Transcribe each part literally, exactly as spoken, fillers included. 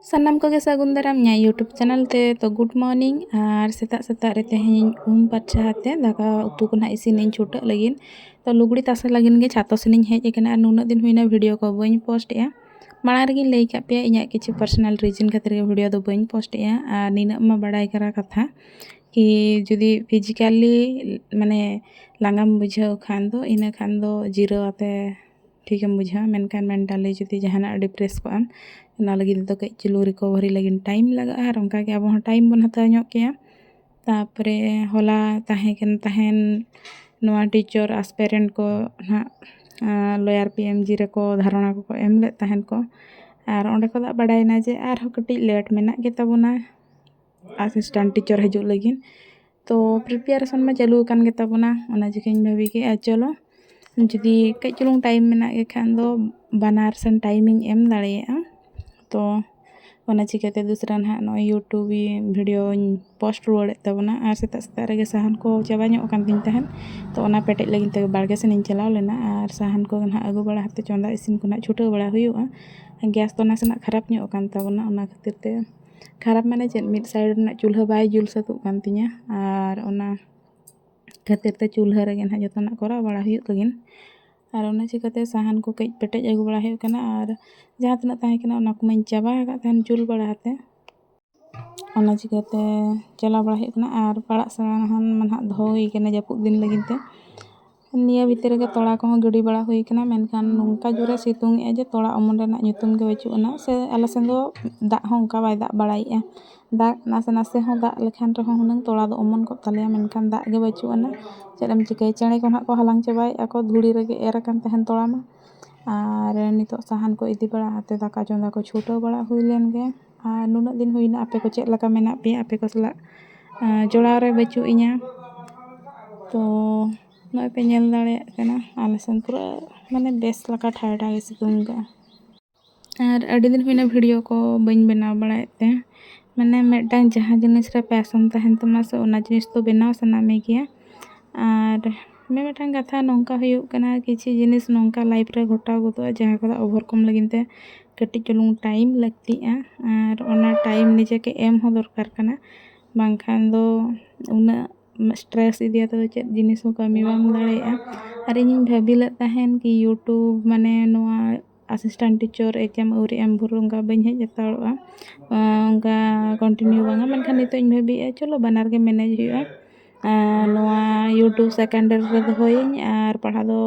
ᱥᱟᱱᱟᱢ ᱠᱚᱜᱮ ᱥᱟᱹᱜᱩᱱ ᱫᱟᱨᱟᱢ ᱤᱧᱟᱹᱜ YouTube ᱪᱮᱱᱮᱞ ᱛᱮ᱾ ᱛᱚ, ᱜᱩᱰ ᱢᱚᱨᱱᱤᱝ᱾ ᱟᱨ ᱥᱮᱛᱟᱜ ᱥᱮᱛᱟᱜ ᱨᱮ ᱛᱮᱦᱮᱧ ᱩᱢ ᱯᱟᱨᱪᱷᱟ ᱟᱛᱮ ᱫᱟᱠᱟ ᱩᱛᱩ ᱠᱚ ᱱᱟᱦᱟᱜ ᱤᱥᱤᱱ ᱤᱧ ᱪᱷᱩᱴᱟᱹᱜ ᱞᱟᱹᱜᱤᱫ᱾ ᱛᱚ, ᱞᱩᱜᱽᱲᱤ ᱛᱟᱥᱮ ᱞᱟᱹᱜᱤᱫ ᱜᱮ ᱪᱷᱟᱛᱚ ᱥᱮᱱᱤᱧ ᱦᱮᱡ ᱟᱠᱟᱱᱟ᱾ ᱟᱨ ᱱᱩᱱᱟᱹᱜ ᱫᱤᱱ ᱦᱩᱭᱱᱟ ᱵᱷᱤᱰᱤᱭᱳ ᱠᱚ ᱵᱟᱹᱧ ᱯᱳᱥᱴ ᱮᱜᱼᱟ᱾ ᱢᱟᱲᱟᱝ ᱨᱮᱜᱮᱧ ᱞᱟᱹᱭ ᱠᱟᱜ ᱯᱮᱭᱟ, ᱤᱧᱟᱹᱜ ᱠᱤᱪᱷᱩ ᱯᱟᱨᱥᱚᱱᱟᱞ ᱨᱤᱡᱤᱱ ᱠᱷᱟᱹᱛᱤᱨ ᱜᱮ ᱵᱷᱤᱰᱤᱭᱳ ᱫᱚ ᱵᱟᱹᱧ ᱯᱳᱥᱴ ᱮᱜᱼᱟ᱾ ᱟᱨ ᱱᱤᱱᱟᱹᱜ ᱢᱟ ᱵᱟᱲᱟᱭ ᱠᱟᱱᱟ ᱠᱟᱛᱷᱟ ᱠᱤ ᱡᱩᱫᱤ ᱯᱷᱤᱡᱤᱠᱟᱞᱤ ᱢᱟᱱᱮ ᱞᱟᱸᱜᱟᱢ ᱵᱩᱡᱷᱟᱹᱣ ᱠᱷᱟᱱ ᱫᱚ, ᱤᱱᱟᱹ ᱠᱷᱟᱱ ᱫᱚ ᱡᱤᱨᱟᱹᱣ ᱟᱛᱮ ᱴᱷᱤᱠᱮᱢ ᱵᱩᱡᱷᱟᱹᱣᱟ᱾ ᱢᱮᱱᱠᱷᱟᱱ ᱢᱮᱱᱴᱟᱞᱤ ᱡᱩᱫᱤ ᱡᱟᱦᱟᱱᱟᱜ ᱰᱤᱯᱨᱮᱥ ᱠᱚᱜ ᱟᱢ, ᱚᱱᱟ ᱞᱟᱹᱜᱤᱫ ᱫᱚ ᱠᱟᱹᱡ ᱪᱩᱞᱩᱝ ᱨᱤᱠᱚᱵᱷᱟᱨᱤ ᱞᱟᱹᱜᱤᱫ ᱴᱟᱭᱤᱢ ᱞᱟᱜᱟᱜᱼᱟ᱾ ᱟᱨ ᱚᱱᱠᱟᱜᱮ ᱟᱵᱚ ᱦᱚᱸ ᱴᱟᱭᱤᱢ ᱵᱚᱱ ᱦᱟᱛᱟᱣ ᱧᱚᱜ ᱠᱮᱭᱟ᱾ ᱛᱟᱨᱯᱚᱨᱮ ᱦᱚᱞᱟ ᱛᱟᱦᱮᱸ ᱠᱟᱱ ᱛᱟᱦᱮᱱ ᱱᱚᱣᱟ ᱴᱤᱪᱟᱨ ᱟᱥᱯᱮᱨᱮᱱᱴ ᱠᱚ ᱱᱟᱦᱟᱜ, ᱟᱸ, ᱞᱚᱭᱟᱨ ᱯᱤ ᱮᱢ ᱡᱤ ᱨᱮᱠᱚ ᱫᱷᱟᱨᱚᱱᱟ ᱠᱚᱠᱚ ᱮᱢ ᱞᱮᱫ ᱛᱟᱦᱮᱱ ᱠᱚ᱾ ᱟᱨ ᱚᱸᱰᱮ ᱠᱷᱚᱱᱟᱜ ᱵᱟᱰᱟᱭᱮᱱᱟ ᱡᱮ ᱟᱨᱦᱚᱸ ᱠᱟᱹᱴᱤᱡ ᱞᱮᱴ ᱢᱮᱱᱟᱜ ᱜᱮᱛᱟ ᱵᱚᱱᱟ ᱟᱥᱤᱥᱴᱮᱱᱴ ᱴᱤᱪᱟᱨ ᱦᱤᱡᱩᱜ ᱞᱟᱹᱜᱤᱫ᱾ ᱛᱚ, ᱯᱨᱤᱯᱟᱨᱮᱥᱚᱱ ᱢᱟ ᱪᱟᱹᱞᱩ ᱟᱠᱟᱱ ᱜᱮᱛᱟ ᱵᱚᱱᱟ᱾ ᱚᱱᱟ ᱪᱤᱠᱟᱹᱧ ᱵᱷᱟᱹᱵᱤ ᱠᱮᱜᱼᱟ, ᱪᱚᱞᱚ ᱡᱩᱫᱤ ᱠᱟᱹᱡ ᱪᱩᱞᱩᱝ ᱴᱟᱭᱤᱢ ᱢᱮᱱᱟᱜ ᱜᱮ ᱠᱷᱟᱱ ᱫᱚ ᱵᱟᱱᱟᱨ ᱥᱮᱱ ᱴᱟᱭᱤᱢᱤᱧ ᱮᱢ ᱫᱟᱲᱮᱭᱟᱜᱼᱟ᱾ ᱛᱚ, ᱚᱱᱟ ᱪᱤᱠᱟᱹᱛᱮ ᱫᱩᱥᱨᱟ ᱱᱟᱦᱟᱜ ᱱᱚᱜᱼᱚᱭ YouTube ᱵᱷᱤᱰᱤᱭᱳᱧ ᱯᱳᱥᱴ ᱨᱩᱣᱟᱹᱲᱮᱫ ᱛᱟᱵᱚᱱᱟ᱾ ᱟᱨ ᱥᱮᱛᱟᱜ ᱥᱮᱛᱟᱜ ᱨᱮᱜᱮ ᱥᱟᱦᱟᱱ ᱠᱚ ᱪᱟᱵᱟ ᱧᱚᱜ ᱟᱠᱟᱱ ᱛᱤᱧ ᱛᱟᱦᱮᱸᱫ, ᱛᱚ ᱚᱱᱟ ᱯᱮᱴᱮᱡ ᱞᱟᱹᱜᱤᱫ ᱛᱮ ᱵᱟᱲᱜᱮ ᱥᱮᱱᱤᱧ ᱪᱟᱞᱟᱣ ᱞᱮᱱᱟ᱾ ᱟᱨ ᱥᱟᱦᱟᱱ ᱠᱚ ᱱᱟᱦᱟᱜ ᱟᱹᱜᱩ ᱵᱟᱲᱟ ᱠᱟᱛᱮ ᱪᱚᱸᱫᱟ ᱤᱥᱤᱱ ᱠᱚ ᱱᱟᱦᱟᱜ ᱪᱷᱩᱴᱟᱹᱣ ᱵᱟᱲᱟ ᱦᱩᱭᱩᱜᱼᱟ᱾ ᱜᱮᱥ ᱫᱚ ᱱᱟᱥᱮᱱᱟᱜ ᱠᱷᱟᱨᱟᱯ ᱧᱚᱜ ᱟᱠᱟᱱ ᱛᱟᱵᱚᱱᱟ, ᱚᱱᱟ ᱠᱷᱟᱹᱛᱤᱨ ᱛᱮ, ᱠᱷᱟᱨᱟᱯ ᱢᱟᱱᱮ ᱪᱮᱫ, ᱢᱤᱫ ᱥᱟᱭᱤᱰ ᱨᱮᱱᱟᱜ ᱪᱩᱞᱦᱟᱹ ᱵᱟᱭ ᱡᱩᱞ ᱥᱟᱹᱛᱚᱜ ᱠᱟᱱ ᱛᱤᱧᱟᱹ᱾ ᱟᱨ ᱚᱱᱟ ᱠᱷᱟᱹᱛᱤᱨ ᱛᱮ ᱪᱩᱞᱦᱟᱹ ᱨᱮᱜᱮ ᱱᱟᱦᱟᱜ ᱡᱚᱛᱚᱱᱟᱜ ᱠᱚᱨᱟᱣ ᱵᱟᱲᱟ ᱦᱩᱭᱩᱜ ᱞᱟᱹᱜᱤᱫ᱾ ᱟᱨ ᱚᱱᱟ ᱪᱤᱠᱟᱹᱛᱮ ᱥᱟᱦᱟᱱ ᱠᱚ ᱠᱟᱹᱡ ᱯᱮᱴᱮᱡ ᱟᱹᱜᱩ ᱵᱟᱲᱟ ᱦᱩᱭᱩᱜ ᱠᱟᱱᱟ᱾ ᱟᱨ ᱡᱟᱦᱟᱸ ᱛᱤᱱᱟᱹᱜ ᱛᱟᱦᱮᱸ ᱠᱟᱱᱟ, ᱚᱱᱟ ᱠᱚᱢᱟᱧ ᱪᱟᱵᱟ ᱟᱠᱟᱫ ᱛᱟᱦᱮᱱ ᱡᱩᱞ ᱵᱟᱲᱟ ᱠᱟᱛᱮ᱾ ᱚᱱᱟ ᱪᱤᱠᱟᱹᱛᱮ ᱪᱟᱞᱟᱣ ᱵᱟᱲᱟ ᱦᱩᱭᱩᱜ ᱠᱟᱱᱟ᱾ ᱟᱨ ᱯᱟᱲᱟᱜ ᱥᱟᱦᱟᱱ ᱢᱟ ᱱᱟᱦᱟᱜ ᱫᱚᱦᱚ ᱦᱩᱭ ᱠᱟᱱᱟ ᱡᱟᱹᱯᱩᱫ ᱫᱤᱱ ᱞᱟᱹᱜᱤᱫ ᱛᱮ᱾ ᱱᱤᱭᱟᱹ ᱵᱷᱤᱛᱤᱨ ᱨᱮᱜᱮ ᱛᱚᱲᱟ ᱠᱚᱦᱚᱸ ᱜᱤᱰᱤ ᱵᱟᱲᱟ ᱦᱩᱭ ᱠᱟᱱᱟ, ᱢᱮᱱᱠᱷᱟᱱ ᱱᱚᱝᱠᱟ ᱡᱳᱨᱮ ᱥᱤᱛᱩᱝ ᱮᱜᱼᱟ ᱡᱮ ᱛᱚᱲᱟ ᱚᱢᱚᱱ ᱨᱮᱱᱟᱜ ᱧᱩᱛᱩᱢ ᱜᱮ ᱵᱟᱹᱪᱩᱜ ᱟᱱᱟ᱾ ᱥᱮ ᱟᱞᱮ ᱥᱮᱱ ᱫᱚ ᱫᱟᱜ ᱦᱚᱸ ᱚᱱᱠᱟ ᱵᱟᱭ ᱫᱟᱜ ᱵᱟᱲᱟᱭᱮᱜᱼᱟ᱾ ᱫᱟᱜ ᱱᱟᱥᱮ ᱱᱟᱥᱮ ᱦᱚᱸ ᱫᱟᱜ ᱞᱮᱠᱷᱟᱱ ᱨᱮᱦᱚᱸ ᱦᱩᱱᱟᱹᱝ ᱛᱚᱲᱟ ᱫᱚ ᱚᱢᱚᱱ ᱠᱚᱜ ᱛᱟᱞᱮᱭᱟ, ᱢᱮᱱᱠᱷᱟᱱ ᱫᱟᱜ ᱜᱮ ᱵᱟᱹᱪᱩᱜ ᱟᱱᱟ᱾ ᱪᱮᱫ ᱮᱢ ᱪᱤᱠᱟᱹᱭᱟ, ᱪᱮᱬᱮ ᱠᱚ ᱱᱟᱦᱟᱜ ᱠᱚ ᱦᱟᱞᱟᱝ ᱪᱟᱵᱟᱭᱮᱜᱼᱟ ᱠᱚ, ᱫᱷᱩᱲᱤ ᱨᱮᱜᱮ ᱮᱨ ᱟᱠᱟᱱ ᱛᱟᱦᱮᱱ ᱛᱚᱲᱟ ᱢᱟ᱾ ᱟᱨ ᱱᱤᱛᱚᱜ ᱥᱟᱦᱟᱱ ᱠᱚ ᱤᱫᱤ ᱵᱟᱲᱟ ᱠᱟᱛᱮ ᱫᱟᱠᱟ ᱪᱚᱸᱫᱟ ᱠᱚ ᱪᱷᱩᱴᱟᱹᱣ ᱵᱟᱲᱟ ᱦᱩᱭ ᱞᱮᱱ ᱜᱮ᱾ ᱟᱨ ᱱᱩᱱᱟᱹᱜ ᱫᱤᱱ ᱦᱩᱭᱱᱟ, ᱟᱯᱮ ᱠᱚ ᱪᱮᱫ ᱞᱮᱠᱟ ᱢᱮᱱᱟᱜ ᱯᱮᱭᱟ? ᱟᱯᱮ ᱠᱚ ᱥᱟᱞᱟᱜ, ᱟᱸ, ᱡᱚᱲᱟᱣ ᱨᱮ ᱵᱟᱹᱪᱩᱜ ᱤᱧᱟ᱾ ᱛᱚ ᱱᱚᱜᱼᱚᱭ ᱯᱮ ᱧᱮᱞ ᱫᱟᱲᱮᱭᱟᱜ ᱠᱟᱱᱟ, ᱟᱞᱮ ᱥᱮᱱ ᱯᱩᱨᱟᱹ ᱢᱟᱱᱮ ᱵᱮᱥ ᱞᱮᱠᱟ ᱴᱷᱟᱭ ᱴᱷᱟᱭ ᱥᱤᱛᱩᱝ ᱠᱟᱜᱼᱟ᱾ ᱟᱨ ᱟᱹᱰᱤ ᱫᱤᱱ ᱦᱩᱭᱱᱟ ᱵᱷᱤᱰᱤᱭᱳ ᱠᱚ ᱵᱟᱹᱧ ᱵᱮᱱᱟᱣ ᱵᱟᱲᱟᱭᱮᱫ ᱛᱮ᱾ ᱢᱟᱱᱮ ᱢᱤᱫᱴᱟᱝ ᱡᱟᱦᱟᱸ ᱡᱤᱱᱤᱥ ᱨᱮ ᱯᱮᱥᱚᱱ ᱛᱟᱦᱮᱱ ᱛᱟᱢᱟ ᱥᱮ, ᱚᱱᱟ ᱡᱤᱱᱤᱥ ᱫᱚ ᱵᱮᱱᱟᱣ ᱥᱟᱱᱟ ᱢᱮ ᱜᱮᱭᱟ᱾ ᱟᱨ ᱢᱤᱢᱤᱫᱴᱟᱝ ᱠᱟᱛᱷᱟ ᱱᱚᱝᱠᱟ ᱦᱩᱭᱩᱜ ᱠᱟᱱᱟ, ᱠᱤᱪᱷᱩ ᱡᱤᱱᱤᱥ ᱱᱚᱝᱠᱟ ᱞᱟᱭᱤᱯᱷ ᱨᱮ ᱜᱷᱚᱴᱟᱣ ᱜᱚᱫᱚᱜᱼᱟ, ᱡᱟᱦᱟᱸ ᱠᱚᱫᱚ ᱳᱵᱷᱟᱨᱠᱟᱢ ᱞᱟᱹᱜᱤᱫ ᱛᱮ ᱠᱟᱹᱴᱤᱡ ᱪᱩᱞᱩᱝ ᱴᱟᱭᱤᱢ ᱞᱟᱹᱠᱛᱤᱜᱼᱟ, ᱟᱨ ᱚᱱᱟ ᱴᱟᱭᱤᱢ ᱱᱤᱡᱮ ᱜᱮ ᱮᱢ ᱦᱚᱸ ᱫᱚᱨᱠᱟᱨ ᱠᱟᱱᱟ, ᱵᱟᱝᱠᱷᱟᱱ ᱫᱚ ᱩᱱᱟᱹᱜ ᱥᱴᱨᱮᱥ ᱤᱫᱤ ᱠᱟᱛᱮ ᱫᱚ ᱪᱮᱫ ᱡᱤᱱᱤᱥ ᱦᱚᱸ ᱠᱟᱹᱢᱤ ᱵᱟᱢ ᱫᱟᱲᱮᱭᱟᱜᱼᱟ᱾ ᱟᱨ ᱤᱧᱤᱧ ᱵᱷᱟᱹᱵᱤ ᱞᱮᱫ ᱛᱟᱦᱮᱱ ᱠᱤ YouTube, ᱢᱟᱱᱮ ᱱᱚᱣᱟ ᱟᱥᱤᱥᱴᱮᱱᱴ ᱴᱤᱪᱟᱨ ᱮᱠᱡᱟᱢ ᱟᱹᱣᱨᱤ ᱮᱢ ᱵᱷᱳᱨ ᱚᱱᱠᱟ ᱵᱟᱹᱧ ᱦᱮᱡ ᱦᱟᱛᱟᱲᱚᱜᱼᱟ, ᱟᱸ, ᱚᱱᱠᱟ ᱠᱚᱱᱴᱤᱱᱤᱭᱩ ᱵᱟᱝᱟ᱾ ᱢᱮᱱᱠᱷᱟᱱ ᱱᱤᱛᱚᱜ ᱤᱧ ᱵᱷᱟᱹᱵᱤᱭᱮᱫᱼᱟ, ᱪᱚᱞᱚ ᱵᱟᱱᱟᱨ ᱜᱮ ᱢᱮᱱᱮᱡᱽ ᱦᱩᱭᱩᱜᱼᱟ᱾ ᱟᱨ ᱱᱚᱣᱟ YouTube ᱥᱮᱠᱮᱱᱰᱟᱨᱤ ᱨᱮ ᱫᱚᱦᱚᱭᱟᱹᱧ ᱟᱨ ᱯᱟᱲᱦᱟᱣ ᱫᱚ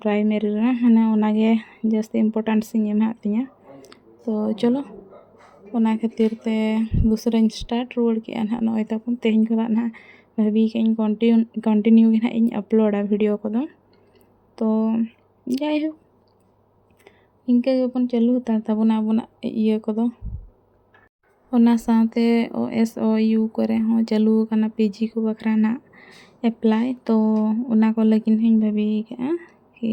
ᱯᱨᱟᱭᱢᱟᱨᱤ ᱨᱮ, ᱢᱟᱱᱮ ᱚᱱᱟᱜᱮ ᱡᱟᱹᱥᱛᱤ ᱤᱢᱯᱚᱨᱴᱮᱱᱥ ᱤᱧ ᱮᱢᱟᱜ ᱛᱤᱧᱟᱹ᱾ ᱛᱚ ᱪᱚᱞᱚ, ᱚᱱᱟ ᱠᱷᱟᱹᱛᱤᱨ ᱛᱮ ᱫᱚᱥᱨᱟᱧ ᱥᱴᱟᱨᱴ ᱨᱩᱣᱟᱹᱲ ᱠᱮᱜᱼᱟ ᱱᱟᱦᱟᱜ᱾ ᱱᱚᱜᱼᱚᱭ ᱛᱟᱵᱚᱱ ᱛᱮᱦᱮᱧ ᱠᱷᱚᱱᱟᱜ ᱱᱟᱦᱟᱜ ᱵᱷᱟᱹᱵᱤ ᱠᱟᱜ ᱟᱹᱧ ᱠᱚᱱᱴᱤᱱᱤᱭᱩ, ᱠᱚᱱᱴᱤᱱᱤᱭᱩ ᱜᱮ ᱱᱟᱦᱟᱜ ᱤᱧ ᱟᱯᱞᱳᱰᱟ ᱵᱷᱤᱰᱤᱭᱳ ᱠᱚᱫᱚ᱾ ᱛᱚ ᱡᱟᱭᱦᱳᱠ, ᱤᱱᱠᱟᱹ ᱜᱮᱵᱚᱱ ᱪᱟᱹᱞᱩ ᱦᱟᱛᱟᱲ ᱛᱟᱵᱚᱱᱟ ᱟᱵᱚᱱᱟᱜ ᱤᱭᱟᱹ ᱠᱚᱫᱚ᱾ ᱚᱱᱟ ᱥᱟᱶᱛᱮ OSOU ᱠᱚᱨᱮ ᱦᱚᱸ ᱪᱟᱹᱞᱩ ᱟᱠᱟᱱᱟ PG ᱠᱚ ᱵᱟᱠᱷᱨᱟ ᱱᱟᱜ ᱮᱯᱞᱟᱭ, ᱛᱚ ᱚᱱᱟ ᱠᱚ ᱞᱟᱹᱜᱤᱫ ᱦᱚᱸᱧ ᱵᱷᱟᱹᱵᱤ ᱟᱠᱟᱫᱼᱟ ᱠᱤ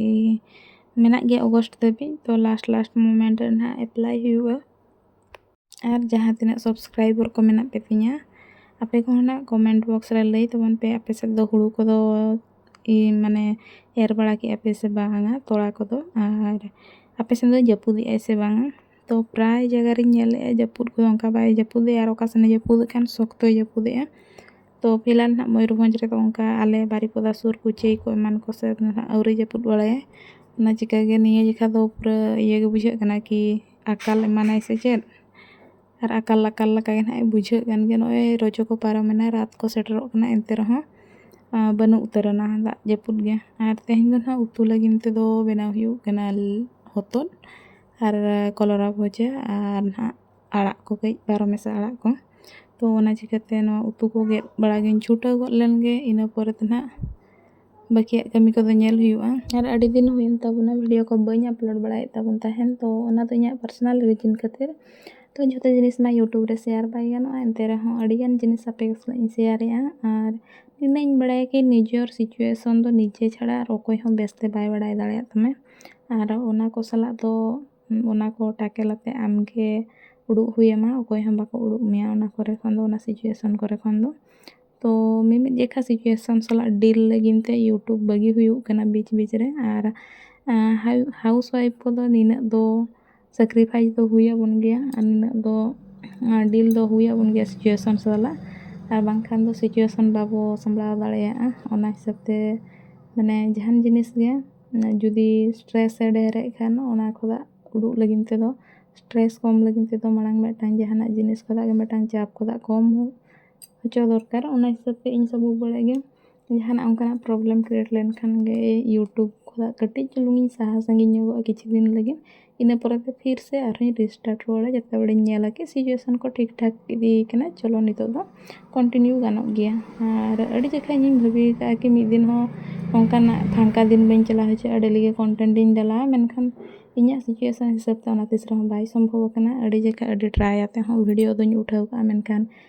ᱢᱮᱱᱟᱜ ᱜᱮᱭᱟ ᱚᱜᱚᱥᱴ ᱫᱷᱟᱹᱵᱤᱡ, ᱛᱚ ᱞᱟᱥᱴ ᱞᱟᱥᱴ ᱢᱳᱢᱮᱱᱴ ᱨᱮ ᱱᱟᱜ ᱮᱯᱞᱟᱭ ᱦᱩᱭᱩᱜᱼᱟ᱾ ᱟᱨ ᱡᱟᱦᱟᱸ ᱛᱤᱱᱟᱹᱜ ᱥᱟᱵᱥᱠᱨᱟᱭᱵᱟᱨ ᱠᱚ ᱢᱮᱱᱟᱜ ᱯᱮ ᱛᱤᱧᱟ, ᱟᱯᱮ ᱠᱚᱦᱚᱸ ᱱᱟᱜ ᱠᱚᱢᱮᱱᱴ ᱵᱚᱠᱥ ᱨᱮ ᱞᱟᱹᱭ ᱛᱟᱵᱚᱱ ᱯᱮ, ᱟᱯᱮ ᱥᱮᱫ ᱫᱚ ᱦᱩᱲᱩ ᱠᱚᱫᱚ ᱤ-, ᱢᱟᱱᱮ ᱮᱨ ᱵᱟᱲᱟ ᱠᱮᱜᱼᱟ ᱯᱮ ᱥᱮ ᱵᱟᱝᱟ ᱛᱚᱲᱟ ᱠᱚᱫᱚ, ᱟᱨ ᱟᱯᱮ ᱥᱮᱫ ᱫᱚ ᱡᱟᱹᱯᱩᱫᱮᱜᱼᱟᱭ ᱥᱮ ᱵᱟᱝᱟ? ᱛᱚ ᱯᱨᱟᱭ ᱡᱟᱭᱜᱟ ᱨᱤᱧ ᱧᱮᱞᱮᱜᱼᱟ ᱡᱟᱹᱯᱩᱫ ᱠᱚᱫᱚ ᱚᱱᱠᱟ ᱵᱟᱭ ᱡᱟᱹᱯᱩᱫᱮᱜᱼᱟ, ᱟᱨ ᱚᱠᱟ ᱥᱮᱱᱮ ᱡᱟᱹᱯᱩᱫᱮᱜ ᱠᱷᱟᱱ ᱥᱚᱠᱛᱚᱭ ᱡᱟᱹᱯᱩᱫᱮᱜᱼᱟ᱾ ᱛᱚ ᱯᱷᱤᱞᱦᱟᱞ ᱱᱟᱦᱟᱜ ᱢᱚᱭᱩᱨᱵᱷᱚᱸᱡᱽ ᱨᱮᱫᱚ ᱚᱱᱠᱟ ᱟᱞᱮ ᱵᱟᱨᱤᱯᱚᱫᱟ ᱥᱩᱨ ᱠᱩᱪᱟᱹᱭ ᱠᱚ ᱮᱢᱟᱱ ᱠᱚ ᱥᱮᱫ ᱱᱟᱦᱟᱜ ᱟᱹᱣᱨᱤ ᱡᱟᱹᱯᱩᱫ ᱵᱟᱲᱟᱭᱟ᱾ ᱚᱱᱟ ᱪᱤᱠᱟᱹ ᱜᱮ ᱱᱤᱭᱟᱹ ᱡᱮᱠᱷᱟ ᱫᱚ ᱯᱩᱨᱟᱹ ᱤᱭᱟᱹ ᱜᱮ ᱵᱩᱡᱷᱟᱹᱜ ᱠᱟᱱᱟ ᱠᱤ ᱟᱠᱟᱞ ᱮᱢᱟᱱᱟᱭ ᱥᱮ ᱪᱮᱫ᱾ ᱟᱨ ᱟᱠᱟᱞ ᱟᱠᱟᱞ ᱞᱮᱠᱟ ᱜᱮ ᱱᱟᱦᱟᱜ ᱵᱩᱡᱷᱟᱹᱜ ᱠᱟᱱ ᱜᱮᱭᱟ᱾ ᱱᱚᱜᱼᱚᱭ ᱨᱚᱡᱚ ᱠᱚ ᱯᱟᱨᱚᱢᱮᱱᱟ, ᱨᱟᱛ ᱠᱚ ᱥᱮᱴᱮᱨᱚᱜ ᱠᱟᱱᱟ, ᱮᱱᱛᱮ ᱨᱮᱦᱚᱸ, ᱟᱸ, ᱵᱟᱹᱱᱩᱜ ᱩᱛᱟᱹᱨ ᱮᱱᱟ ᱫᱟᱜ ᱡᱟᱹᱯᱩᱫ ᱜᱮ᱾ ᱟᱨ ᱛᱮᱦᱮᱧ ᱫᱚ ᱱᱟᱦᱟᱜ ᱩᱛᱩ ᱞᱟᱹᱜᱤᱫ ᱛᱮᱫᱚ ᱵᱮᱱᱟᱣ ᱦᱩᱭᱩᱜ ᱠᱟᱱᱟ ᱦᱚᱛᱚᱫ ᱟᱨ ᱠᱚᱞᱨᱟ ᱵᱷᱚᱡᱟ ᱟᱨ ᱱᱟᱦᱟᱜ ᱟᱲᱟᱜ ᱠᱚ ᱠᱟᱹᱡ, ᱵᱟᱨᱚ ᱢᱮᱥᱟ ᱟᱲᱟᱜ ᱠᱚ᱾ ᱛᱚ ᱚᱱᱟ ᱪᱤᱠᱟᱹᱛᱮ ᱱᱚᱣᱟ ᱩᱛᱩ ᱠᱚ ᱜᱮᱫ ᱵᱟᱲᱟ ᱜᱤᱧ ᱪᱷᱩᱴᱟᱹᱣ ᱜᱚᱫ ᱞᱮᱱ ᱜᱮ, ᱤᱱᱟᱹ ᱯᱚᱨᱮ ᱫᱚ ᱱᱟᱦᱟᱜ ᱵᱟᱹᱠᱤᱭᱟᱜ ᱠᱟᱹᱢᱤ ᱠᱚᱫᱚ ᱧᱮᱞ ᱦᱩᱭᱩᱜᱼᱟ᱾ ᱟᱨ ᱟᱹᱰᱤ ᱫᱤᱱ ᱦᱩᱭᱮᱱ ᱛᱟᱵᱚᱱᱟ ᱵᱷᱤᱰᱤᱭᱳ ᱠᱚ ᱵᱟᱹᱧ ᱟᱯᱞᱳᱰ ᱵᱟᱲᱟᱭᱮᱫ ᱛᱟᱵᱚᱱ ᱛᱟᱦᱮᱱ, ᱛᱚ ᱚᱱᱟ ᱫᱚ ᱤᱧᱟᱹᱜ ᱯᱟᱨᱥᱚᱱᱟᱞ ᱨᱤᱡᱤᱱ ᱠᱷᱟᱹᱛᱤᱨ᱾ ᱛᱚ ᱡᱷᱚᱛᱚ ᱡᱤᱱᱤᱥ ᱢᱟ YouTube ᱨᱮ ᱥᱮᱭᱟᱨ ᱵᱟᱭ ᱜᱟᱱᱚᱜᱼᱟ, ᱮᱱᱛᱮ ᱨᱮᱦᱚᱸ ᱟᱹᱰᱤᱜᱟᱱ ᱡᱤᱱᱤᱥ ᱟᱯᱮ ᱠᱚ ᱥᱟᱞᱟᱜ ᱤᱧ ᱥᱮᱭᱟᱨᱮᱜᱼᱟ᱾ ᱟᱨ ᱱᱤᱱᱟᱹᱜ ᱤᱧ ᱵᱟᱲᱟᱭᱟ ᱠᱤ ᱱᱤᱡᱮᱨ ᱥᱤᱪᱩᱭᱮᱥᱚᱱ ᱫᱚ ᱱᱤᱡᱮ ᱪᱷᱟᱲᱟ ᱟᱨ ᱚᱠᱚᱭ ᱦᱚᱸ ᱵᱮᱥᱛᱮ ᱵᱟᱭ ᱵᱟᱲᱟᱭ ᱫᱟᱲᱮᱭᱟᱜ ᱛᱟᱢᱟ᱾ ᱟᱨ ᱚᱱᱟ ᱠᱚ ᱥᱟᱞᱟᱜ ᱫᱚ, ᱚᱱᱟ ᱠᱚ ᱴᱟᱠᱮᱞ ᱟᱛᱮ ᱟᱢᱜᱮ ᱩᱰᱩᱠ ᱦᱩᱭᱟᱢᱟ, ᱚᱠᱚᱭ ᱦᱚᱸ ᱵᱟᱠᱚ ᱩᱰᱩᱠ ᱢᱮᱭᱟ ᱚᱱᱟ ᱠᱚᱨᱮ ᱠᱷᱚᱱ ᱫᱚ, ᱚᱱᱟ ᱥᱤᱪᱩᱭᱮᱥᱚᱱ ᱠᱚᱨᱮ ᱠᱷᱚᱱ ᱫᱚ᱾ ᱛᱚ ᱢᱤᱢᱤᱫ ᱡᱮᱠᱷᱟ ᱥᱤᱪᱩᱭᱮᱥᱚᱱ ᱥᱟᱞᱟᱜ ᱰᱤᱞ ᱞᱟᱹᱜᱤᱫ ᱛᱮ YouTube ᱵᱟᱹᱜᱤ ᱦᱩᱭᱩᱜ ᱠᱟᱱᱟ ᱵᱤᱪ ᱵᱤᱪ ᱨᱮ᱾ ᱟᱨ, ᱟᱸ, ᱦᱟᱣ-, ᱦᱟᱣᱩᱥ ᱣᱟᱭᱤᱯ ᱠᱚᱫᱚ ᱱᱤᱱᱟᱹᱜ ᱫᱚ ᱥᱮᱠᱨᱤᱯᱷᱟᱭᱤᱥ ᱫᱚ ᱦᱩᱭ ᱟᱵᱚᱱ ᱜᱮᱭᱟ, ᱟᱨ ᱱᱤᱱᱟᱹᱜ ᱫᱚ ᱰᱤᱞ ᱫᱚ ᱦᱩᱭ ᱟᱵᱚᱱ ᱜᱮᱭᱟ ᱥᱤᱪᱩᱭᱮᱥᱚᱱ ᱥᱟᱞᱟᱜ᱾ ᱟᱨ ᱵᱟᱝᱠᱷᱟᱱ ᱫᱚ ᱥᱤᱪᱩᱭᱮᱥᱚᱱ ᱵᱟᱵᱚ ᱥᱟᱢᱵᱲᱟᱣ ᱫᱟᱲᱮᱭᱟᱜᱼᱟ᱾ ᱚᱱᱟ ᱦᱤᱥᱟᱹᱵ ᱛᱮ ᱢᱟᱱᱮ ᱡᱟᱦᱟᱱ ᱡᱤᱱᱤᱥ ᱜᱮ ᱡᱩᱫᱤ ᱥᱴᱨᱮᱥ ᱮ ᱰᱷᱮᱨᱮᱫ ᱠᱷᱟᱱ, ᱚᱱᱟ ᱠᱷᱚᱱᱟᱜ ᱩᱰᱩᱠ ᱞᱟᱹᱜᱤᱫ ᱛᱮᱫᱚ, ᱥᱴᱨᱮᱥ ᱠᱚᱢ ᱞᱟᱹᱜᱤᱫ ᱛᱮᱫᱚ ᱢᱟᱲᱟᱝ ᱢᱤᱫᱴᱟᱝ ᱡᱟᱦᱟᱱᱟᱜ ᱡᱤᱱᱤᱥ ᱠᱷᱚᱱᱟᱜ ᱜᱮ ᱢᱤᱫᱴᱟᱝ ᱪᱟᱯ ᱠᱷᱚᱱᱟᱜ ᱠᱚᱢ ᱦᱚᱪᱚ ᱫᱚᱨᱠᱟᱨ᱾ ᱚᱱᱟ ᱦᱤᱥᱟᱹᱵ ᱛᱮ ᱤᱧ ᱥᱚᱵ ᱵᱮᱲᱟ ᱜᱮ ᱡᱟᱦᱟᱱᱟᱜ ᱚᱱᱠᱟᱱᱟᱜ ᱯᱨᱚᱵᱞᱮᱢ ᱠᱨᱤᱭᱮᱴ ᱞᱮᱱᱠᱷᱟᱱ ᱜᱮ YouTube ᱠᱷᱚᱱᱟᱜ ᱠᱟᱹᱴᱤᱡ ᱪᱩᱞᱩᱝ ᱤᱧ ᱥᱟᱦᱟ ᱥᱟᱺᱜᱤᱧ ᱧᱚᱜᱚᱜᱼᱟ ᱠᱤᱪᱷᱩ ᱫᱤᱱ ᱞᱟᱹᱜᱤᱫ᱾ ᱤᱱᱟᱹ ᱯᱚᱨᱮ ᱛᱮ ᱯᱷᱤᱨ ᱥᱮ ᱟᱨᱦᱚᱸᱧ ᱨᱤᱥᱴᱟᱨᱴ ᱨᱩᱣᱟᱹᱲᱟ, ᱡᱟᱛᱮ ᱵᱟᱲᱮᱧ ᱧᱮᱞᱟ ᱠᱤ ᱥᱤᱪᱩᱭᱮᱥᱚᱱ ᱠᱚ ᱴᱷᱤᱠ ᱴᱷᱟᱠ ᱤᱫᱤᱭ ᱠᱟᱱᱟ, ᱪᱚᱞᱚ ᱱᱤᱛᱚᱜ ᱫᱚ ᱠᱚᱱᱴᱤᱱᱤᱭᱩ ᱜᱟᱱᱚᱜ ᱜᱮᱭᱟ᱾ ᱟᱨ ᱟᱹᱰᱤ ᱡᱚᱠᱷᱟ ᱤᱧᱤᱧ ᱵᱷᱟᱹᱵᱤ ᱟᱠᱟᱫᱼᱟ ᱠᱤ ᱢᱤᱫ ᱫᱤᱱ ᱦᱚᱸ ᱚᱱᱠᱟᱱᱟᱜ ᱯᱷᱟᱸᱠᱟ ᱫᱤᱱ ᱵᱟᱹᱧ ᱪᱟᱞᱟᱣ ᱦᱚᱪᱚᱜᱼᱟ, ᱰᱮᱞᱤ ᱜᱮ ᱠᱚᱱᱴᱮᱱᱴ ᱤᱧ ᱰᱟᱞᱟᱣᱟ, ᱢᱮᱱᱠᱷᱟᱱ ᱤᱧᱟᱹᱜ ᱥᱤᱪᱩᱭᱮᱥᱚᱱ ᱦᱤᱥᱟᱹᱵ ᱛᱮ ᱚᱱᱟ ᱛᱤᱥ ᱨᱮᱦᱚᱸ ᱵᱟᱭ ᱥᱚᱢᱵᱷᱚᱵ ᱟᱠᱟᱱᱟ᱾ ᱟᱹᱰᱤ ᱡᱚᱠᱷᱟ ᱟᱹᱰᱤ ᱴᱨᱟᱭ ᱟᱛᱮ ᱦᱚᱸ ᱵᱷᱤᱰᱤᱭᱳ ᱫᱚᱧ ᱩᱴᱷᱟᱹᱣ ᱠᱟᱜᱼᱟ, ᱢᱮᱱᱠᱷᱟᱱ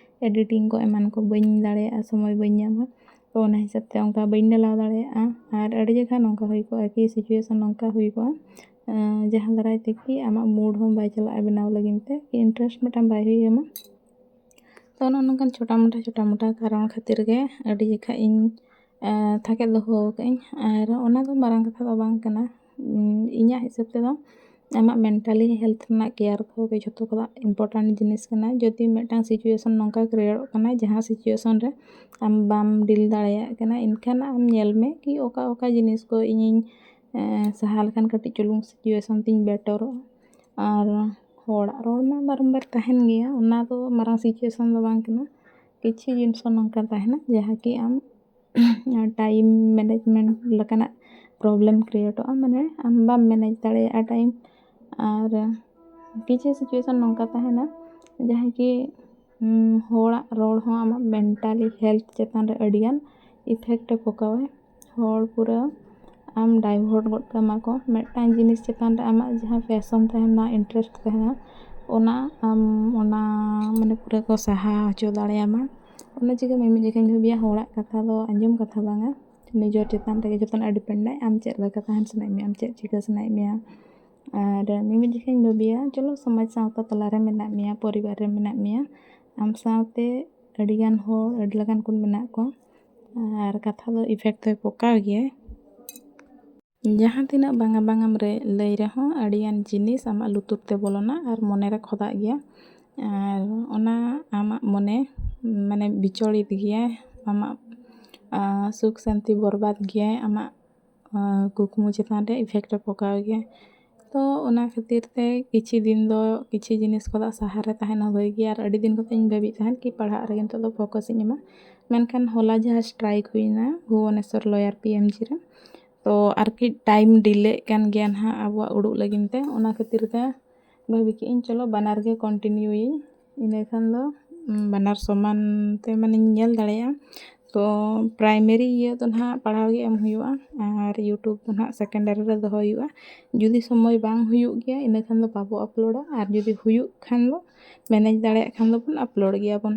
ᱮᱰᱤᱴᱤᱝ ᱠᱚ ᱮᱢᱟᱱ ᱠᱚ ᱵᱟᱹᱧ ᱫᱟᱲᱮᱭᱟᱜᱼᱟ, ᱥᱚᱢᱚᱭ ᱵᱟᱹᱧ ᱧᱟᱢᱟ᱾ ᱛᱚ ᱚᱱᱟ ᱦᱤᱥᱟᱹᱵ ᱛᱮ ᱚᱱᱠᱟ ᱵᱟᱹᱧ ᱰᱟᱞᱟᱣ ᱫᱟᱲᱮᱭᱟᱜᱼᱟ᱾ ᱟᱨ ᱟᱹᱰᱤ ᱡᱚᱠᱷᱟ ᱱᱚᱝᱠᱟ ᱦᱩᱭ ᱠᱚᱜᱼᱟ ᱠᱤ ᱥᱤᱪᱩᱭᱮᱥᱚᱱ ᱱᱚᱝᱠᱟ ᱦᱩᱭ ᱠᱚᱜᱼᱟ, ᱟᱸ, ᱡᱟᱦᱟᱸ ᱫᱟᱨᱟᱭ ᱛᱮ ᱠᱤ ᱟᱢᱟᱜ ᱢᱩᱰ ᱦᱚᱸ ᱵᱟᱭ ᱪᱟᱞᱟᱜᱼᱟ ᱵᱮᱱᱟᱣ ᱞᱟᱹᱜᱤᱫ ᱛᱮ, ᱠᱤ ᱤᱱᱴᱟᱨᱮᱥᱴ ᱢᱤᱫᱴᱟᱝ ᱵᱟᱭ ᱦᱩᱭ ᱟᱢᱟ᱾ ᱛᱚ ᱱᱚᱜᱼᱚ ᱱᱚᱝᱠᱟᱱ ᱪᱷᱳᱴᱟ ᱢᱳᱴᱟ, ᱪᱷᱳᱴᱟ ᱢᱳᱴᱟ ᱠᱟᱨᱚᱱ ᱠᱷᱟᱹᱛᱤᱨ ᱜᱮ ᱟᱹᱰᱤ ᱡᱚᱠᱷᱟ ᱤᱧ, ᱟᱸ, ᱛᱷᱟᱠᱮᱫ ᱫᱚᱦᱚ ᱟᱠᱟᱫᱟᱹᱧ᱾ ᱟᱨ ᱚᱱᱟ ᱫᱚ ᱢᱟᱨᱟᱝ ᱠᱟᱛᱷᱟ ᱫᱚ ᱵᱟᱝ ᱠᱟᱱᱟ᱾ ᱩᱸ, ᱤᱧᱟᱹᱜ ᱦᱤᱥᱟᱹᱵ ᱛᱮᱫᱚ ᱟᱢᱟᱜ ᱢᱮᱱᱴᱟᱞᱤ ᱦᱮᱞᱛᱷ ᱨᱮᱱᱟᱜ ᱠᱮᱭᱟᱨ ᱫᱚᱦᱚ ᱜᱮ ᱡᱷᱚᱛᱚ ᱠᱷᱚᱱᱟᱜ ᱤᱢᱯᱚᱨᱴᱮᱱᱴ ᱡᱤᱱᱤᱥ ᱠᱟᱱᱟ᱾ ᱡᱩᱫᱤ ᱢᱤᱫᱴᱟᱝ ᱥᱤᱪᱩᱭᱮᱥᱚᱱ ᱱᱚᱝᱠᱟ ᱠᱨᱤᱭᱮᱴᱚᱜ ᱠᱟᱱᱟ, ᱡᱟᱦᱟᱸ ᱥᱤᱪᱩᱭᱮᱥᱚᱱ ᱨᱮ ᱟᱢ ᱵᱟᱢ ᱰᱤᱞ ᱫᱟᱲᱮᱭᱟᱜ ᱠᱟᱱᱟ, ᱮᱱᱠᱷᱟᱱ ᱟᱢ ᱧᱮᱞ ᱢᱮ ᱠᱤ ᱚᱠᱟ ᱚᱠᱟ ᱡᱤᱱᱤᱥ ᱠᱚ ᱤᱧᱤᱧ, ᱮᱸ, ᱥᱟᱦᱟ ᱞᱮᱠᱷᱟᱱ ᱠᱟᱹᱴᱤᱡ ᱪᱩᱞᱩᱝ ᱥᱤᱪᱩᱭᱮᱥᱚᱱ ᱛᱤᱧ ᱵᱮᱴᱚᱨᱚᱜᱼᱟ᱾ ᱟᱨ ᱦᱚᱲᱟᱜ ᱨᱚᱲ ᱢᱟ ᱵᱟᱨᱚᱢᱵᱟᱨ ᱛᱟᱦᱮᱱ ᱜᱮᱭᱟ, ᱚᱱᱟ ᱫᱚ ᱢᱟᱨᱟᱝ ᱥᱤᱪᱩᱭᱮᱥᱚᱱ ᱫᱚ ᱵᱟᱝ ᱠᱟᱱᱟ᱾ ᱠᱤᱪᱷᱩ ᱡᱤᱱᱤᱥ ᱦᱚᱸ ᱱᱚᱝᱠᱟ ᱛᱟᱦᱮᱱᱟ ᱡᱟᱦᱟᱸ ᱠᱤ ᱟᱢ ᱴᱟᱭᱤᱢ ᱢᱮᱱᱮᱡᱽᱢᱮᱱᱴ ᱞᱮᱠᱟᱱᱟᱜ ᱯᱨᱚᱵᱞᱮᱢ ᱠᱨᱤᱭᱮᱴᱚᱜᱼᱟ, ᱢᱟᱱᱮ ᱟᱢ ᱵᱟᱢ ᱢᱮᱱᱮᱡᱽ ᱫᱟᱲᱮᱭᱟᱜᱼᱟ ᱴᱟᱭᱤᱢ᱾ ᱟᱨ ᱠᱤᱪᱷᱩ ᱥᱤᱪᱩᱭᱮᱥᱚᱱ ᱱᱚᱝᱠᱟ ᱛᱟᱦᱮᱱᱟ ᱡᱟᱦᱟᱸ ᱠᱤ, ᱩᱸ, ᱦᱚᱲᱟᱜ ᱨᱚᱲ ᱦᱚᱸ ᱟᱢᱟᱜ ᱢᱮᱱᱴᱟᱞᱤ ᱦᱮᱞᱛᱷ ᱪᱮᱛᱟᱱ ᱨᱮ ᱟᱹᱰᱤᱜᱟᱱ ᱤᱯᱷᱮᱠᱴ ᱮ ᱯᱚᱠᱟᱣᱟᱭ᱾ ᱦᱚᱲ ᱯᱩᱨᱟᱹ ᱟᱢ ᱰᱟᱭᱵᱷᱟᱨᱴ ᱜᱚᱫ ᱠᱟᱢᱟ ᱠᱚ᱾ ᱢᱤᱫᱴᱟᱝ ᱡᱤᱱᱤᱥ ᱪᱮᱛᱟᱱ ᱨᱮ ᱟᱢᱟᱜ ᱡᱟᱦᱟᱸ ᱯᱮᱥᱚᱱ ᱛᱟᱦᱮᱱᱟ, ᱤᱱᱴᱟᱨᱮᱥᱴ ᱛᱟᱦᱮᱱᱟ, ᱚᱱᱟ ᱟᱢ ᱚᱱᱟ ᱢᱟᱱᱮ ᱯᱩᱨᱟᱹ ᱠᱚ ᱥᱟᱦᱟ ᱦᱚᱪᱚ ᱫᱟᱲᱮᱭᱟᱢᱟ᱾ ᱚᱱᱟ ᱪᱤᱠᱟᱹ ᱢᱤᱢᱤᱫ ᱡᱚᱠᱷᱟᱧ ᱵᱷᱟᱹᱵᱤᱭᱟ ᱦᱚᱲᱟᱜ ᱠᱟᱛᱷᱟ ᱫᱚ ᱟᱸᱡᱚᱢ ᱠᱟᱛᱷᱟ ᱵᱟᱝᱟ, ᱱᱤᱡᱮᱨ ᱪᱮᱛᱟᱱ ᱨᱮᱜᱮ ᱡᱚᱛᱚᱱᱟᱜ ᱰᱤᱯᱮᱱᱰᱟᱭ, ᱟᱢ ᱪᱮᱫ ᱞᱮᱠᱟ ᱛᱟᱦᱮᱱ ᱥᱟᱱᱟᱭᱮᱫ ᱢᱮᱭᱟ, ᱟᱢ ᱪᱮᱫ ᱪᱤᱠᱟᱹ ᱥᱟᱱᱟᱭᱮᱫ ᱢᱮᱭᱟ᱾ ᱟᱨ ᱢᱤᱢᱤᱫ ᱡᱚᱠᱷᱟᱧ ᱵᱷᱟᱹᱵᱤᱭᱟ ᱪᱚᱞᱚ ᱥᱚᱢᱟᱡᱽ ᱥᱟᱶᱛᱟ ᱛᱟᱞᱟᱨᱮ ᱢᱮᱱᱟᱜ ᱢᱮᱭᱟ, ᱯᱚᱨᱤᱵᱟᱨ ᱨᱮ ᱢᱮᱱᱟᱜ ᱢᱮᱭᱟ, ᱟᱢ ᱥᱟᱶᱛᱮ ᱟᱹᱰᱤᱜᱟᱱ ᱦᱚᱲ ᱟᱹᱰᱤ ᱞᱮᱠᱟᱱ ᱠᱚ ᱢᱮᱱᱟᱜ ᱠᱚᱣᱟ, ᱟᱨ ᱠᱟᱛᱷᱟ ᱫᱚ ᱤᱯᱷᱮᱠᱴ ᱫᱚᱭ ᱯᱚᱠᱟᱣ ᱜᱮᱭᱟᱭ᱾ ᱡᱟᱦᱟᱸ ᱛᱤᱱᱟᱹᱜ ᱵᱟᱝᱟ ᱵᱟᱝᱟᱢ ᱨᱮ ᱞᱟᱹᱭ ᱨᱮᱦᱚᱸ, ᱟᱹᱰᱤᱜᱟᱱ ᱡᱤᱱᱤᱥ ᱟᱢᱟᱜ ᱞᱩᱛᱩᱨ ᱛᱮ ᱵᱚᱞᱚᱱᱟ ᱟᱨ ᱢᱚᱱᱮ ᱨᱮ ᱠᱷᱚᱫᱟᱜ ᱜᱮᱭᱟ᱾ ᱟᱨ ᱚᱱᱟ ᱟᱢᱟᱜ ᱢᱚᱱᱮ ᱢᱟᱱᱮ ᱵᱤᱪᱚᱞᱤᱛ ᱜᱮᱭᱟᱭ, ᱟᱢᱟᱜ ᱥᱩᱠ ᱥᱟᱱᱛᱤ ᱵᱚᱨᱵᱟᱫ ᱜᱮᱭᱟᱭ, ᱟᱢᱟᱜ ᱠᱩᱠᱢᱩ ᱪᱮᱛᱟᱱ ᱨᱮ effect ᱮ ᱯᱚᱠᱟᱣ ᱜᱮᱭᱟ᱾ ᱛᱚ ᱚᱱᱟ ᱠᱷᱟᱹᱛᱤᱨ ᱛᱮ ᱠᱤᱪᱷᱩ ᱫᱤᱱ ᱫᱚ ᱠᱤᱪᱷᱩ ᱡᱤᱱᱤᱥ ᱠᱷᱚᱱᱟᱜ ᱥᱟᱦᱟ ᱨᱮ ᱛᱟᱦᱮᱱ ᱦᱚᱸ ᱵᱷᱟᱹᱜᱤ ᱜᱮᱭᱟ᱾ ᱟᱨ ᱟᱹᱰᱤ ᱫᱤᱱ ᱠᱷᱚᱱ ᱤᱧ ᱵᱷᱟᱹᱵᱤᱭᱮᱫ ᱛᱟᱦᱮᱸᱫ ᱠᱤ ᱯᱟᱲᱦᱟᱜ ᱨᱮᱜᱮ ᱱᱤᱛᱚᱜ ᱫᱚ focus ᱤᱧ ᱮᱢᱟ, ᱢᱮᱱᱠᱷᱟᱱ ᱦᱚᱞᱟ ᱡᱟᱦᱟᱸ strike ᱦᱩᱭᱱᱟ ᱵᱷᱩᱵᱚᱱᱮᱥᱚᱨ ᱞᱚᱭᱟᱨ PMG ᱨᱮ, ᱛᱚ ᱟᱨᱠᱤ time delay ᱠᱟᱱ ᱜᱮᱭᱟ ᱱᱟᱦᱟᱜ ᱟᱵᱚᱣᱟᱜ ᱩᱰᱩᱠ ᱞᱟᱹᱜᱤᱫ ᱛᱮ᱾ ᱚᱱᱟ ᱠᱷᱟᱹᱛᱤᱨ ᱛᱮ ᱵᱷᱟᱹᱵᱤ ᱠᱮᱫ ᱟᱹᱧ ᱪᱚᱞᱚ ᱵᱟᱱᱟᱨ ᱜᱮ continue ᱤᱧ, ᱤᱱᱟᱹ ᱠᱷᱟᱱ ᱫᱚ ᱵᱟᱱᱟᱨ ᱥᱚᱢᱟᱱ ᱛᱮ ᱢᱟᱱᱮᱧ ᱧᱮᱞ ᱫᱟᱲᱮᱭᱟᱜᱼᱟ᱾ ᱛᱚ primary ᱤᱭᱟᱹ ᱫᱚ ᱱᱟᱦᱟᱜ ᱯᱟᱲᱦᱟᱣ ᱜᱮ ᱮᱢ ᱦᱩᱭᱩᱜᱼᱟ ᱟᱨ YouTube ᱫᱚ ᱱᱟᱦᱟᱜ secondary ᱨᱮ ᱫᱚᱦᱚ ᱦᱩᱭᱩᱜᱼᱟ᱾ ᱡᱩᱫᱤ ᱥᱚᱢᱚᱭ ᱵᱟᱝ ᱦᱩᱭᱩᱜ ᱜᱮᱭᱟ, ᱤᱱᱟᱹ ᱠᱷᱟᱱ ᱫᱚ ᱵᱟᱵᱚ uploadᱟ, ᱟᱨ ᱡᱩᱫᱤ ᱦᱩᱭᱩᱜ ᱠᱷᱟᱱ ᱫᱚ, manage ᱫᱟᱲᱮᱭᱟᱜ ᱠᱷᱟᱱ ᱫᱚᱵᱚᱱ upload ᱜᱮᱭᱟᱵᱚᱱ᱾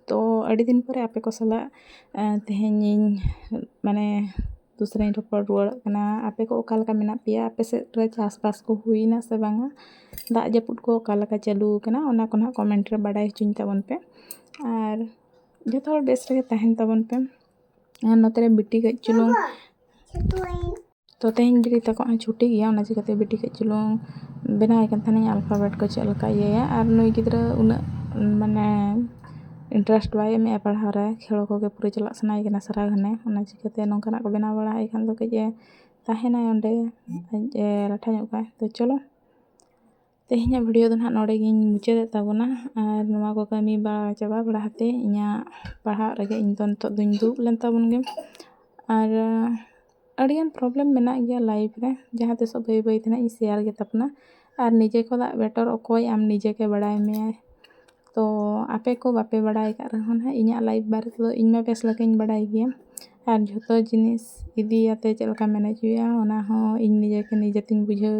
ᱛᱚ ᱟᱹᱰᱤ ᱫᱤᱱ ᱯᱚᱨᱮ ᱟᱯᱮ ᱠᱚ ᱥᱟᱞᱟᱜ ᱛᱮᱦᱮᱧ ᱤᱧ ᱢᱟᱱᱮ ᱫᱚᱥᱨᱟᱧ ᱨᱚᱯᱚᱲ ᱨᱩᱣᱟᱹᱲᱚᱜ ᱠᱟᱱᱟ᱾ ᱟᱯᱮ ᱠᱚ ᱚᱠᱟ ᱞᱮᱠᱟ ᱢᱮᱱᱟᱜ ᱯᱮᱭᱟ? ᱟᱯᱮ ᱥᱮᱫ ᱨᱮ ᱪᱟᱥᱵᱟᱥ ᱠᱚ ᱦᱩᱭᱱᱟ ᱥᱮ ᱵᱟᱝᱟ? ᱫᱟᱜ ᱡᱟᱹᱯᱩᱫ ᱠᱚ ᱚᱠᱟ ᱞᱮᱠᱟ ᱪᱟᱹᱞᱩ ᱟᱠᱟᱱᱟ, ᱚᱱᱟ ᱠᱚ ᱱᱟᱦᱟᱜ comment ᱨᱮ ᱵᱟᱰᱟᱭ ᱦᱚᱪᱚᱧ ᱛᱟᱵᱚᱱ ᱯᱮ᱾ ᱟᱨ ᱡᱚᱛᱚ ᱦᱚᱲ ᱵᱮᱥ ᱨᱮᱜᱮ ᱛᱟᱦᱮᱱ ᱛᱟᱵᱚᱱ ᱯᱮ᱾ ᱟᱨ ᱱᱚᱛᱮ ᱨᱮ ᱵᱤᱴᱤ ᱠᱟᱹᱡ ᱪᱩᱞᱩᱝ, ᱛᱚ ᱛᱮᱦᱮᱧ ᱵᱤᱴᱤ ᱛᱟᱠᱚ ᱦᱚᱸ ᱪᱷᱩᱴᱤ ᱜᱮᱭᱟ, ᱚᱱᱟ ᱪᱤᱠᱟᱹᱛᱮ ᱵᱤᱴᱤ ᱠᱟᱹᱡ ᱪᱩᱞᱩᱝ ᱵᱮᱱᱟᱣ ᱟᱭ ᱠᱟᱱ ᱛᱟᱦᱮᱱᱟᱹᱧ alphabet ᱠᱚ ᱪᱮᱫ ᱞᱮᱠᱟ ᱤᱭᱟᱹᱭᱟ᱾ ᱟᱨ ᱱᱩᱭ ᱜᱤᱫᱽᱨᱟᱹ ᱩᱱᱟᱹᱜ ᱢᱟᱱᱮ interest ᱵᱟᱭ ᱮᱢᱮᱜᱼᱟ ᱯᱟᱲᱦᱟᱣ ᱨᱮ, ᱠᱷᱮᱞ ᱠᱚᱜᱮ ᱯᱩᱨᱟᱹ ᱪᱟᱞᱟᱜ ᱥᱟᱱᱟᱭᱮ ᱠᱟᱱᱟ ᱥᱟᱨᱟ ᱜᱷᱟᱱᱮ᱾ ᱚᱱᱟ ᱪᱤᱠᱟᱹᱛᱮ ᱱᱚᱝᱠᱟᱱᱟᱜ ᱠᱚ ᱵᱮᱱᱟᱣ ᱵᱟᱲᱟ ᱟᱭ ᱠᱷᱟᱱ ᱫᱚ ᱠᱟᱹᱡ ᱮ ᱛᱟᱦᱮᱱᱟᱭ ᱚᱸᱰᱮ, ᱟᱡ ᱮ ᱞᱟᱴᱷᱟ ᱧᱚᱜ ᱠᱚᱜᱼᱟ᱾ ᱛᱚ ᱪᱚᱞᱚ, ᱛᱮᱦᱮᱧᱟᱜ video ᱫᱚ ᱱᱟᱦᱟᱜ ᱱᱚᱰᱮ ᱜᱤᱧ ᱢᱩᱪᱟᱹᱫᱮᱫ ᱛᱟᱵᱚᱱᱟ᱾ ᱟᱨ ᱱᱚᱣᱟ ᱠᱚ ᱠᱟᱹᱢᱤ ᱵᱟᱲᱟ ᱪᱟᱵᱟ ᱵᱟᱲᱟ ᱠᱟᱛᱮ ᱤᱧᱟᱹᱜ ᱯᱟᱲᱦᱟᱜ ᱨᱮᱜᱮ ᱤᱧ ᱫᱚ ᱱᱤᱛᱚᱜ ᱫᱚᱧ ᱫᱩᱲᱩᱵ ᱞᱮᱱ ᱛᱟᱵᱚᱱ ᱜᱮ᱾ ᱟᱨ ᱟᱹᱰᱤᱜᱟᱱ problem ᱢᱮᱱᱟᱜ ᱜᱮᱭᱟ life ᱨᱮ, ᱡᱟᱦᱟᱸ ᱛᱤᱥᱚᱜ ᱵᱟᱹᱭ ᱵᱟᱹᱭ ᱛᱮ ᱱᱟᱦᱟᱜ ᱤᱧ share ᱜᱮ ᱛᱟᱵᱚᱱᱟ᱾ ᱟᱨ ᱱᱤᱡᱮ ᱠᱷᱚᱱᱟᱜ better ᱚᱠᱚᱭ ᱟᱢ ᱱᱤᱡᱮ ᱜᱮ ᱵᱟᱲᱟᱭ ᱢᱮᱭᱟᱭ᱾ ᱛᱚ ᱟᱯᱮ ᱠᱚ ᱵᱟᱯᱮ ᱵᱟᱲᱟᱭ ᱟᱠᱟᱫ ᱨᱮᱦᱚᱸ ᱱᱟᱦᱟᱜ ᱤᱧᱟᱹᱜ life ᱵᱟᱨᱮ ᱛᱮᱫᱚ ᱤᱧ ᱢᱟ ᱵᱮᱥ ᱞᱮᱠᱟᱧ ᱵᱟᱲᱟᱭ ᱜᱮᱭᱟ᱾ ᱟᱨ ᱡᱷᱚᱛᱚ ᱡᱤᱱᱤᱥ ᱤᱫᱤᱭᱟᱛᱮ ᱪᱮᱫ ᱞᱮᱠᱟ manage ᱦᱩᱭᱩᱜᱼᱟ, ᱚᱱᱟ ᱦᱚᱸ ᱤᱧ ᱱᱤᱡᱮ ᱜᱮ ᱱᱤᱡᱮ ᱛᱤᱧ ᱵᱩᱡᱷᱟᱹᱣ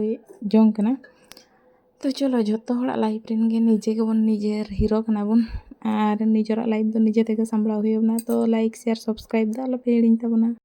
ᱡᱚᱝ ᱠᱟᱱᱟ᱾ ᱛᱚ ᱪᱚᱞᱚ, ᱡᱷᱚᱛᱚ ᱦᱚᱲᱟᱜ life ᱨᱮᱱ ᱜᱮ ᱱᱤᱡᱮ ᱜᱮᱵᱚᱱ ᱱᱤᱡᱮᱨ hero ᱠᱟᱱᱟ ᱵᱚᱱ, ᱟᱨ ᱱᱤᱡᱮᱨᱟᱜ life ᱫᱚ ᱱᱤᱡᱮ ᱛᱮᱜᱮ ᱥᱟᱢᱵᱲᱟᱣ ᱦᱩᱭ ᱟᱵᱚᱱᱟ᱾ ᱛᱚ like, share, subscribe ᱫᱚ ᱟᱞᱚ ᱯᱮ ᱦᱤᱲᱤᱧ ᱛᱟᱵᱚᱱᱟ᱾